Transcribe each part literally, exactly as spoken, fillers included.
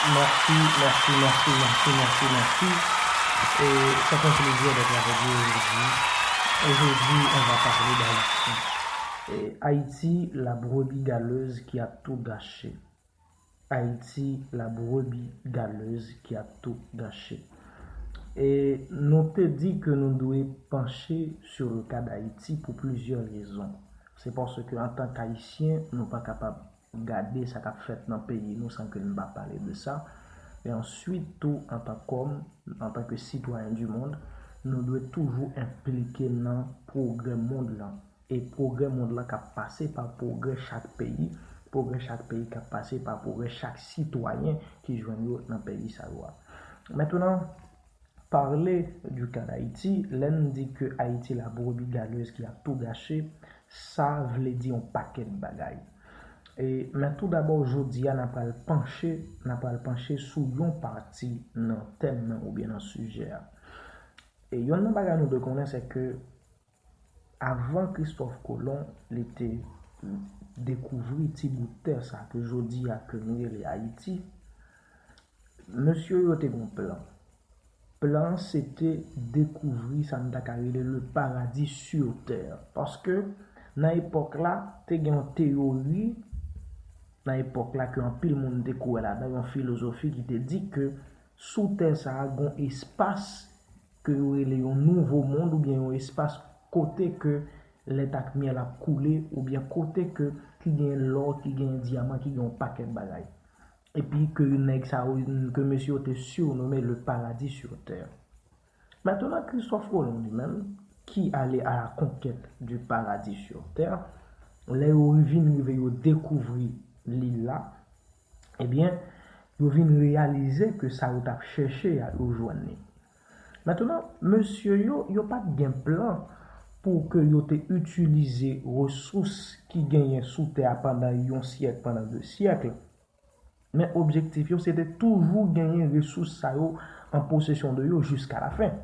Merci, merci, merci, merci, merci, merci. Et c'est un plaisir d'être avec vous aujourd'hui. Aujourd'hui, on va parler d'Haïti. Et Haïti, la brebis galeuse qui a tout gâché. Haïti, la brebis galeuse qui a tout gâché. E nou te di ke nou dwe panche sur le cas d'Haïti pour plusieurs raisons. Se paske, an tan k Ayisyen, nou pa kapab gade sa k ap fèt nan peyi nou san ke n pa pale de sa. E answit tou, an tan k'òm, an tan ke sitwayen di mond, nou dwe toujou enplike nan pwogrè mond lan. E pwogrè mond lan k ap pase pa pwogrè chak peyi, pwogrè chak peyi k ap pase pa pwogrè chak sitwayen ki jwenn yo nan peyi sa yo a. Mentnan, parler du cas d'Haïti, lè n di ke Ayiti la brebis galeuse ki ap tou gache, sa vle di yon pakèt bagay. E, men tou dabò, jodi a, n ap pral panche, n ap pral panche sou yon pati nan tèm nan oubyen nan sijè a. E yonn nan bagay nou dwe konnen, se ke avan Kristòf Kolon, li te dekouvri ti bout tè sa ke jodi a ke nou rele Ayiti, mesye yo te gon plan. Plan se te dekouvri sa n ta ka rele le paradis sur terre. Paske nan epòk la, te gen yon teyori, nan epòk la ke anpil moun te kwè ladan, yon filozofi ki te di ke sou tè sa a gon espas ke yo rele yon nouvo mond oubyen yon espas kote ke lèt ak myèl ap koule oubyen kote ke ki gen lò, ki gen dyaman, ki gen yon pakèt bagay. Epi ke nèg sa yo, ke mesye yo te sirnome le paradis sur terre. Mentnan, Christophe Colomb li menm, ki ale à la conquête du paradis sur terre, lè yo vin rive, yo dekouvri lil la, ebyen, yo vin reyalize ke sa yo t ap chèche a, yo jwenn li. Mentnan, mesye yo, yo pa t gen plan pou ke yo te itilize resous ki genyen sou tè a pandan yon syèk, pandan de syèk. Men objektif yo, se te toujou genyen resous sa yo an posesyon de yo jiska la fen.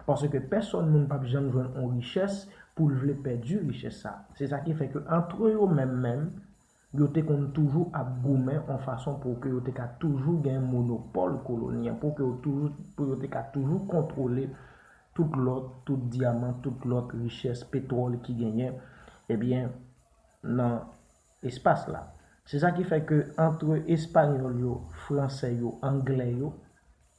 Paske pèsòn moun p ap janm jwenn yon richès pou l vle pèdi richès sa. Se sa ki fè ke antre yo menm menm, yo te konn toujou ap goumen yon fason pou ke yo te ka toujou gen monopòl koloni an, pou ke yo toujou, pou yo te ka toujou kontwole tout lòt, tout dyaman, tout lòt richès, petwòl ki genyen, ebyen, nan espas la. Se sa ki fè ke antre espanyòl yo, fransè yo, anglè yo,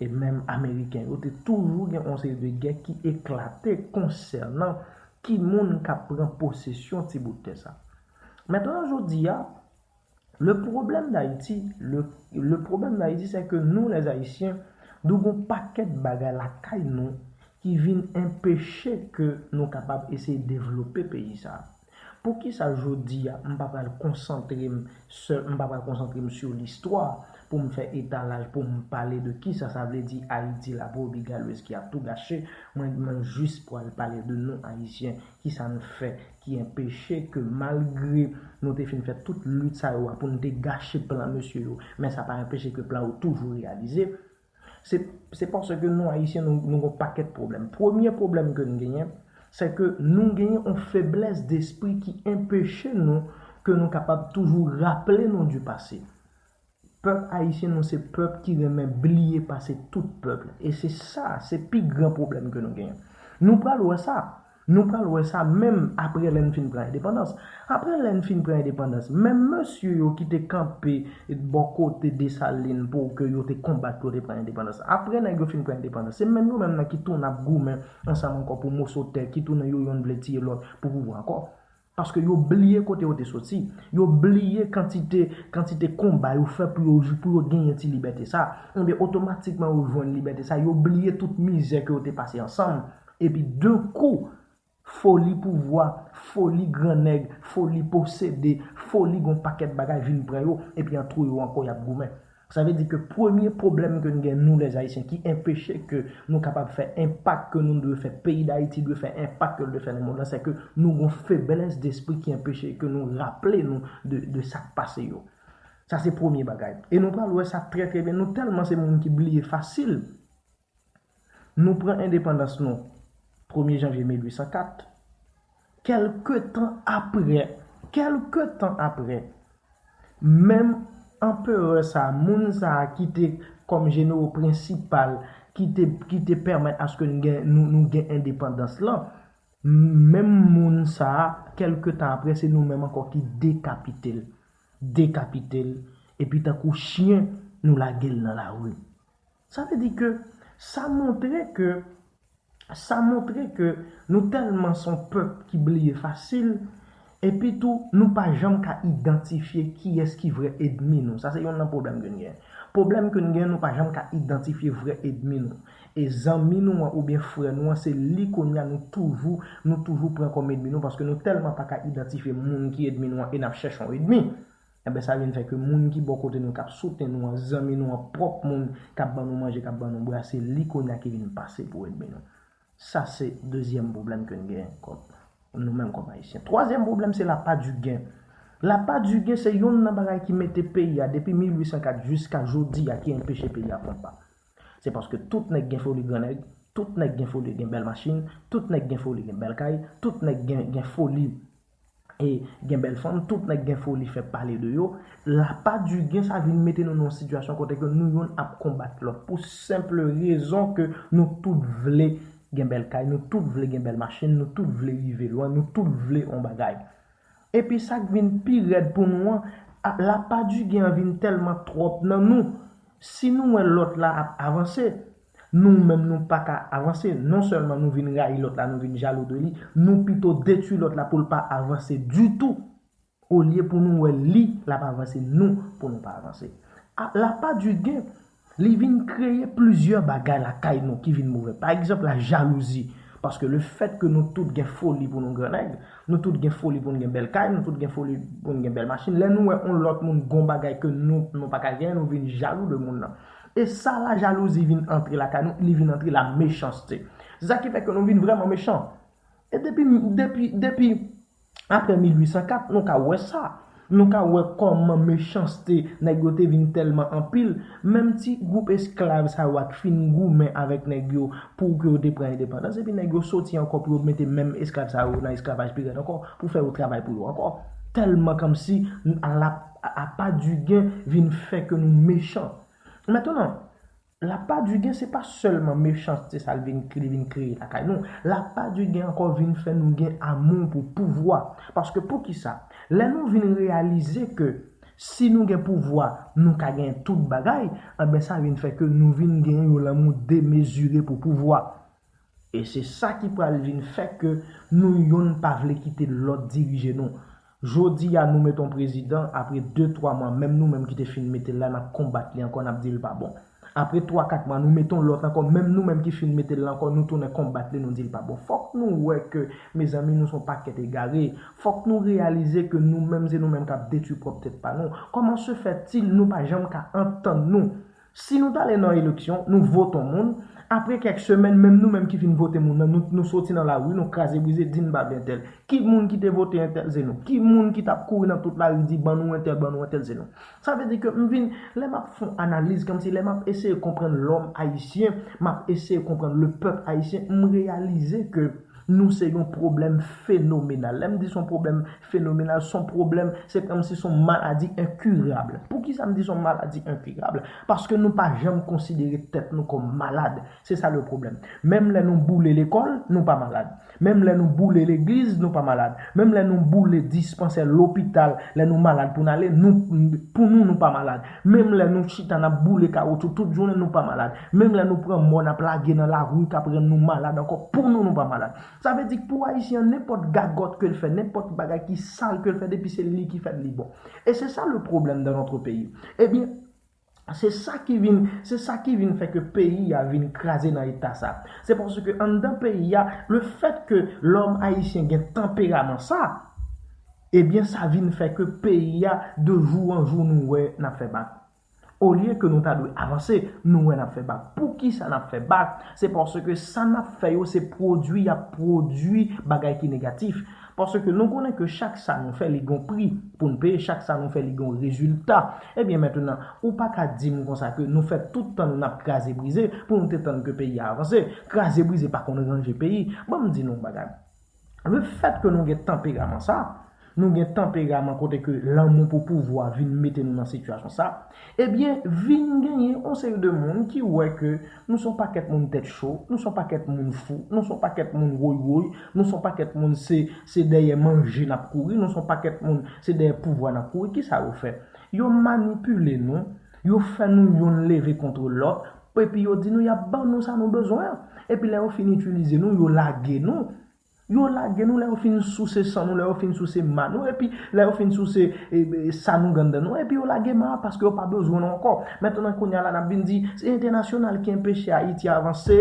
e menm ameriken yo, te toujou gen yon seri de gè ki eklate konsènan ki moun k ap pran posesyon ti bout tè sa. Mentnan, jodi a, le problème d'Haïti, le, le problème d'Haïti, c'est que nous, les Haïtiens, nou gon pakèt bagay lakay nou ki vin enpeche ke nou kapab eseye devlope peyi sa. Poukisa jodi a m pa pral konsantre m sèl, m pa pral konsantre m sou listwa pou m fè etalaj, pou m pale de kisa sa vle di Ayiti la brebis galeuse ki ap tou gache. Mwen, mwen jis pral pale de nou Ayisyen, kisa n fè ki enpeche ke malgre nou te fin fè tout lit sa yo a pou n te gache plan mesye yo, men sa pa enpeche ke plan yo toujou reyalize. Se, se paske nou Ayisyen, nou, nou gon pakèt pwoblèm. Premye pwoblèm ke n genyen, se ke nou genyen yon feblès despri ki enpeche nou, ke nou kapab toujou raple nou du passé. Pèp ayisyen, nou se pèp ki renmen bliye pase tout pèp. E se sa, se pi gran pwoblèm ke nou genyen. Nou pral wè sa. Nou pral wè sa menm apre lè n fin pran endepandans. Apre lè n fin pran endepandans, menm mesye yo ki te kanpe bò kote Desalin pou ke yo te konbat pou yo te pran endepandans, apre nèg yo fin pran endepandans, se menm yo menm nan ki tounen ap goumen ansanm ankò pou moso tè, ki tounen yo yonn vle tiye lòt pou pouvwa ankò. Paske yo bliye kote yo te soti. Yo bliye kantite, kantite konba yo fè pou yo, pou yo genyen ti libète sa. Ebyen, otomatikman yo jwenn libète sa. Yo bliye tout mizè ke yo te pase ansanm. Epi, de kou, foli pouvwa, foli gran nèg, foli posede, foli gon pakèt bagay vin pran yo, epi antre yo ankò y ap goumen. Sa vle di ke premye pwoblèm ke n gen, nou lèzayisyen, ki enpeche ke nou kapab fè enpak ke nou dwe fè, peyi Dayiti dwe fè enpak ke l dwe fè nan mond lan, se ke nou gon feblès despri ki enpeche ke nou raple nou de, de sa k pase yo. Sa se premye bagay. E nou pral wè sa trè, trè byen. Nou tèlman se moun ki bliye fasil. Nou pran endepandans nou premye janvye mil uit san kat. Kèlke tan apre, kèlke tan apre, menm anperè sa, moun sa ki te kòm jenero prensipal, ki te, ki te pèmèt aske nou gen, nou, nou gen endepandans lan, menm moun sa, kèlke tan apre, se nou menm ankò ki dekapite l. Dekapite l, epi tankou chen, nou lage l nan lari. Sa vle di ke sa montre ke sa montre ke nou tèlman son pèp ki bliye fasil, epi tou nou pa janm ka idantifye kiyès ki vrè edmi nou. Sa se yonn nan pwoblèm ke n gen. Pwoblèm ke n gen, nou pa janm ka idantifye vrè edmi nou. E zanmi nou an oubyen frè nou an, se li kounye a nou toujou, nou toujou pran kòm edmi nou, paske nou tèlman pa ka idantifye moun ki edmi nou an e n ap chèche yon edmi. Enben, sa vin fè ke moun ki bò kote nou, k ap soutni nou an, zanmi nou an, pwòp moun k ap ban nou manje, k ap ban nou bwè, se li kounye a ki vin pase pou edmi nou. Sa se dezyèm pwoblèm ke n gen kòm nou menm kòm Ayisyen. Twazyèm pwoblèm, se lapa di gen. Lapa di gen se yonn nan bagay ki mete peyi a depi mil uit san kat jiska jodi a, ki anpeche peyi a pran pa. Se paske tout nèg gen foli gran nèg, tout nèg gen foli gen bèl machin, tout nèg gen foli gen bèl kay, tout nèg gen, gen foli e gen bèl fanm, tout nèg gen foli fè pale de yo. Lapa di gen sa vin mete nou nan yon sitiyasyon kote ke nou yonn ap konbat lòt pou senp rezon ke nou tout vle gen bèl kay, nou tout vle gen bèl machin, nou tout vle rive lwen, nou tout vle yon bagay. Epi sa k vin pi rèd pou nou an, a- lapa di gen an vin tèlman twòp nan nou. Si nou wè lòt la ap avanse, nou menm nou pa ka avanse. Non sèlman nou vin rayi lòt la, nou vin jalou de li, nou pito detwi lòt la pou l pa avanse ditou. Olye pou nou wè li l ap avanse, nou pou nou pa avanse. A- Lapa di gen, li vin kreye plizyè bagay lakay nou ki vin move. Pa egzanp, la jalouzi. Paske le fèt ke nou tout gen foli pou nou gran nèg, nou tout gen foli pou n gen bèl kay, nou tout gen foli pou n gen bèl machin. Lè nou wè yon lòt moun gon bagay ke nou, nou pa ka genyen, nou vin jalou de moun nan. E sa la jalouzi vin antre lakay nou, li vin antre la mechanste. Se sa ki fè ke nou vin vrèman mechan. E depi, depi, depi apre mil uit san kat, nou ka wè sa. Nou ka wè kòman mechanste nèg yo te vin tèlman anpil. Menm ti gwoup esklav sa yo a k fin goumen avèk nèg yo pou ke yo te pran endepandans, epi nèg yo soti ankò pou yo mete menm esklav sa yo nan esklavaj pi rèd ankò, pou fè yo travay pou yo ankò. Tèlman kòmsi n- a la- a- apa di gen vin fè ke nou mechan. Mentnan, lapa di gen se pa sèlman mechanste sa l vin, li vin kreye lakay nou. Lapa di gen ankò vin fè nou gen amou pou pouvwa. Paske poukisa? Lè nou vin reyalize ke si nou gen pouvwa, nou ka genyen tout bagay, anben sa vin fè ke nou vin genyen yon lanmou demezire pou pouvwa. E se sa ki pral vin fè ke nou yonn pa vle kite lòt dirije nou. Jodi a, nou met yon prezidan, apre de, twa mwa, menm nou menm ki te fin mete l la, n ap konbat li ankò, n ap di l pa bon. Apre twa, kat mwa, nou met yon lòt ankò, menm nou menm ki fin mete l la ankò, nou tounen konbat li, nou di l pa bon. Fòk nou wè ke, mezanmi, nou se yon pakèt egare. Fòk nou reyalize ke nou menm, se nou menm k ap detwi pwòp tèt pa nou. Comment se fait-il nou pa janm ka antann nou? Si nou t ale nan eleksyon, nou vote yon moun, apre kèk semèn, menm nou menm ki fin vote moun nan, nou, nou soti nan lari, nou kraze brize, di n pa vle entèl. Ki moun ki te vote entèl? Se nou. Ki moun ki t ap kouri nan tout lari di ban nou entèl, ban nou entèl? Se nou. Sa vle di ke m vin, lè m ap fè yon analiz, kòmsi lè m ap eseye konprann lòm ayisyen, m ap eseye konprann le pèp ayisyen, m reyalize ke nou se yon pwoblèm fenomenal. Lè m di se yon pwoblèm fenomenal, se yon pwoblèm, se kòmsi se yon maladi enkirab. Poukisa m di se yon maladi enkirab? Paske nou pa janm konsidere tèt nou kòm malad. Se sa le pwoblèm. Menm lè nou boule lekòl, nou pa malad. Menm lè nou boule legliz, nou pa malad. Menm lè nou boule dispansè, lopital, lè nou malad pou n ale, nou, pou nou, nou pa malad. Menm lè nou chita, n ap boule kawotchou tout jounen, nou pa malad. Menm lè nou pran mò, n ap lage nan lari, k ap rann nou malad ankò, pou nou, nou pa malad. Sa vle di k pou Ayisyen an, nenpòt gagòt ke l fè, nenpòt bagay ki sal ke l fè, depi se li ki fè l, li bon. E se sa le problème dans notre pays. Ebyen, se sa ki vin, se sa ki vin fè ke peyi a vin kraze nan eta sa. Se paske anndan peyi a, le fèt ke lòm ayisyen gen tanperaman sa, ebyen, sa vin fè ke peyi a, de jou an jou, nou wè n ap fè bak. Olye ke nou ta dwe avanse, nou wè n ap fè bak. Poukisa n ap fè bak? Se paske sa n ap fè yo, se pwodui y ap pwodui bagay ki negatif. Paske nou konnen ke chak sa nou fè, li gon pri pou n peye, chak sa nou fè, li gon rezilta. Ebyen, mentnan, ou pa ka di m konsa ke nou fè tout tan nou n ap kraze brize pou nou te tann ke peyi a avanse. Kraze brize pa konn ranje peyi. Ban m di nou yon bagay. Le fèt ke nou gen tanperaman sa, nou gen tanperaman kote ke lanmou pou pouvwa vin mete nou nan sitiyasyon sa, ebyen, vin genyen yon seri de moun ki wè ke nou se yon pakèt moun tèt cho, nou se yon pakèt moun fou, nou se yon pakèt moun woy woy, nou se yon pakèt moun se, se dèyè manje n ap kouri, nou se yon pakèt moun se dèyè pouvwa n ap kouri. Kisa yo fè? Yo manipile nou, yo fè nou youn leve kont lòt, epi yo di nou y ap ban nou sa nou bezwen an. Epi lè yo fin itilize nou, yo lage nou. Yo lage nou, lè yo fin souse san nou, lè yo fin souse ma nou, epi lè yo fin souse e, e, sa nou gen anndan nou, epi yo lage ma a paske yo pa bezwen nou ankò. Mentnan kounye a la n ap vin di se entènasyonal ki anpeche Ayiti avanse,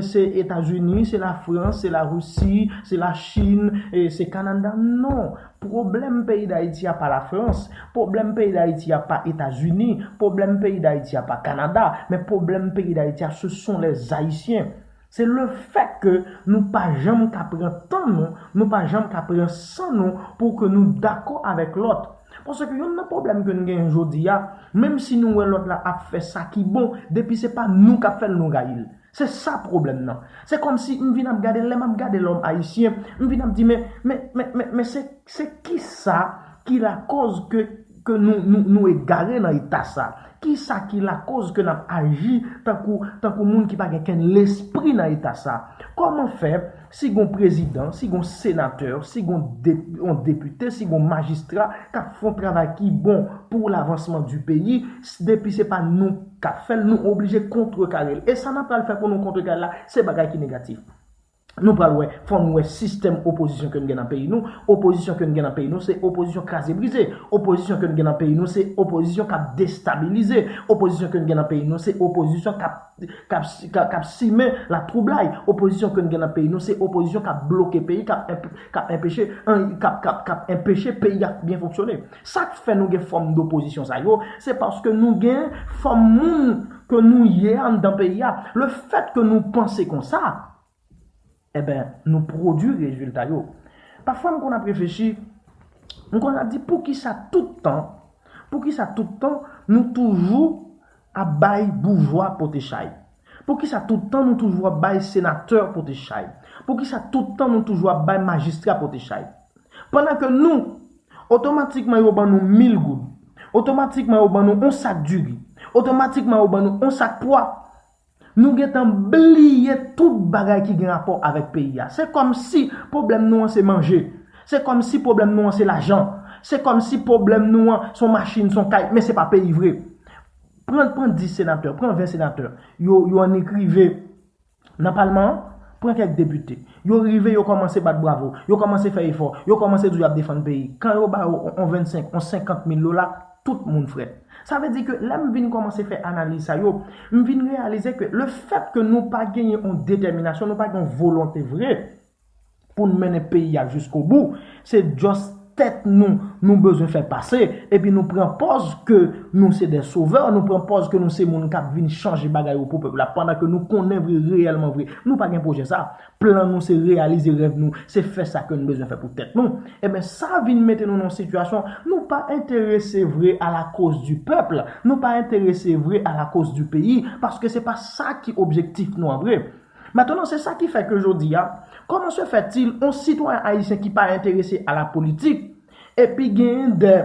se Etazini, se Lafrans, se Larisi, se Lachin, e se Kanada. Non, pwoblèm peyi Dayiti a pa Lafrans, pwoblèm peyi Dayiti a pa Etazini, pwoblèm peyi Dayiti a pa Kanada, men pwoblèm peyi Dayiti a se sont les Haïtiens. Se le fèt ke nou pa janm ka pran tan nou, nou pa janm ka pran san nou pou ke nou dakò avèk lòt. Paske youn nan pwoblèm ke n genyen jodi a, menm si nou wè lòt la ap fè sa ki bon, depi se pa nou k ap fè l, nou rayi l. Se sa pwoblèm nan. Se kòmsi m vin ap gade, lè m ap gade lòm ayisyen, m vin ap di, men, men, men, men, men se, se kisa ki lakòz ke, ke nou, nou, nou egare nan eta sa? Kisa ki lakòz ke n ap aji tankou, tankou moun ki pa gen kenn lespri nan eta sa? Kòman fè, si gon prezidan, si gon senatè, si gon de-, yon depite, si gon majistra k ap fè yon travay ki bon pou lavansman di peyi, s-, depi se pa nou k ap fè l, nou oblije kontrekare l. E sa n ap pral fè pou nou kontrekare l la, se bagay ki negatif. Nou pral wè, fò nou wè sistèm opozisyon ke n gen nan peyi nou. Opozisyon ke n gen nan peyi nou, se opozisyon kraze brize. Opozisyon ke n gen nan peyi nou, se opozisyon k ap destabilize. Opozisyon ke n gen nan peyi nou, se opozisyon k ap, k ap, k ap, k ap simen latwoublay. Opozisyon ke n gen nan peyi nou, se opozisyon k ap bloke peyi, k ap enp-, k ap enpeche, an, k ap, k ap, k ap enpeche peyi a byen fonksyone. Sa k fè nou gen fòm dopozisyon sa yo, se paske nou gen fòm moun ke nou ye anndan peyi a. Le fèt ke nou panse konsa, enben, nou pwodui rezilta yo. Pafwa, m konn ap reflechi, m konn ap di, poukisa tout tan, poukisa tout tan nou toujou ap bay boujwa pote chay? Poukisa tout tan nou toujou ap bay senatè pote chay? Poukisa tout tan nou toujou ap bay majistra pote chay? Pandan ke nou, otomatikman yo ban nou mil goud, otomatikman yo ban nou yon sak diri, otomatikman yo ban nou yon sak pwa, nou gentan bliye tout bagay ki gen rapò avèk peyi a. Se kòmsi pwoblèm nou an se manje. Se kòmsi pwoblèm nou an se lajan. Se kòmsi pwoblèm nou an se yon machin, se yon kay, men se pa peyi vre. Pran, pran dis senatè, pran ven senatè. Yo, yo annik rive nan palman an, pran kèk depite. Yo rive, yo kòmanse bat bravo, yo kòmanse fè efò, yo kòmanse di w y ap defann peyi. Kan yo ba yo on, on vennsenk, on senkant mil dola, tout moun frèt. Sa vle di ke lè m vin kòmanse fè analiz sa yo, m vin reyalize ke le fèt ke nou pa genyen on detèminasyon, nou pa gen on volonte vre pou n mennen peyi a jiskobou, se just tèt nou, nou bezwen fè pase, epi nou pran pòz ke nou se de sovè, nou pran pòz ke nou se moun k ap vin chanje bagay yo pou pèp la, pandan ke nou konnen vre, reyèlman vre, nou pa gen pwojè sa. Plan nou se reyalize rèv nou, se fè sa ke nou bezwen fè pou tèt nou. Enben, sa vin mete nou nan yon sitiyasyon, nou pa enterese vre à la cause du peuple, nou pa enterese vre à la cause du pays, paske se pa sa ki objektif nou an vre. Mentnan, se sa ki fè ke jodi a, comment se fait-il, yon sitwayen ayisyen ki pa enterese à la politique, epi genyen de,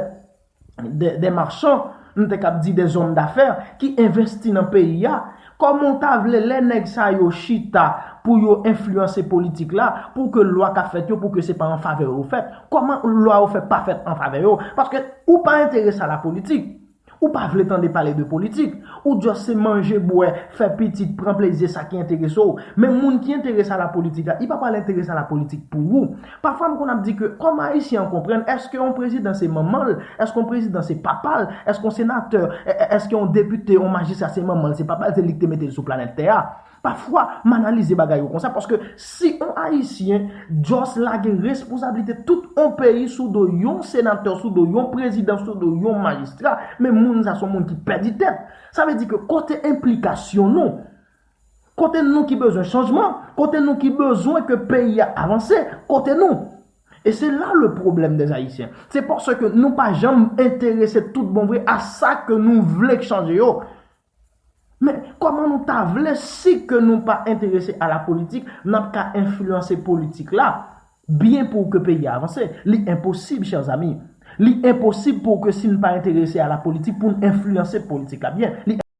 de, de machan, m te kab di de zòm dafè, ki envesti nan peyi a, kòman w ta vle lè nèg sa yo chita pou yo enfliyanse politik la, pou ke lwa k ap fèt yo, pou ke se pa an favè yo fèt? Kòman lwa yo fè pa fèt an favè yo? Paske ou pa enterese à la politique. Ou pa vle tande pale de politik. Ou just se manje, bwè, fè pitit, pran plezi, sa ki enterese w. Men moun ki enterese a la politik la, li pa pral enterese a la politik pou ou. Pafwa, m konn ap di ke, kòman Ayisyen an konprann, èske yon prezidan se manman l? Èske yon prezidan se papa l? Èske yon senatè, è-, è-, èske yon depite, yon majistra se manman l, se papa l, se li ki te mete l sou planèt tè a? Pafwa, m analize bagay yo konsa, paske si yon Ayisyen just lage responsablite tout yon peyi sou do yon senatè, sou do yon prezidan, sou do yon majistra, men moun sa se yon moun ki pèdi tèt. Sa vle di ke kote enplikasyon nou? Kote nou ki bezwen chanjman? Kote nou ki bezwen ke peyi a avanse? Kote nou? E se la le problème des Haïtiens. Se paske nou pa janm enterese tout bon vre a sa ke nou vle k chanje yo. Men, kòman nou ta vle, si ke nou pa enterese a la politik, n ap ka enfliyanse politik la? byen pou ke peyi a avanse. Li enposib, chè zanmi. Li enposib pou ke si n pa enterese a la politik, pou n enfliyanse politik la byen. Li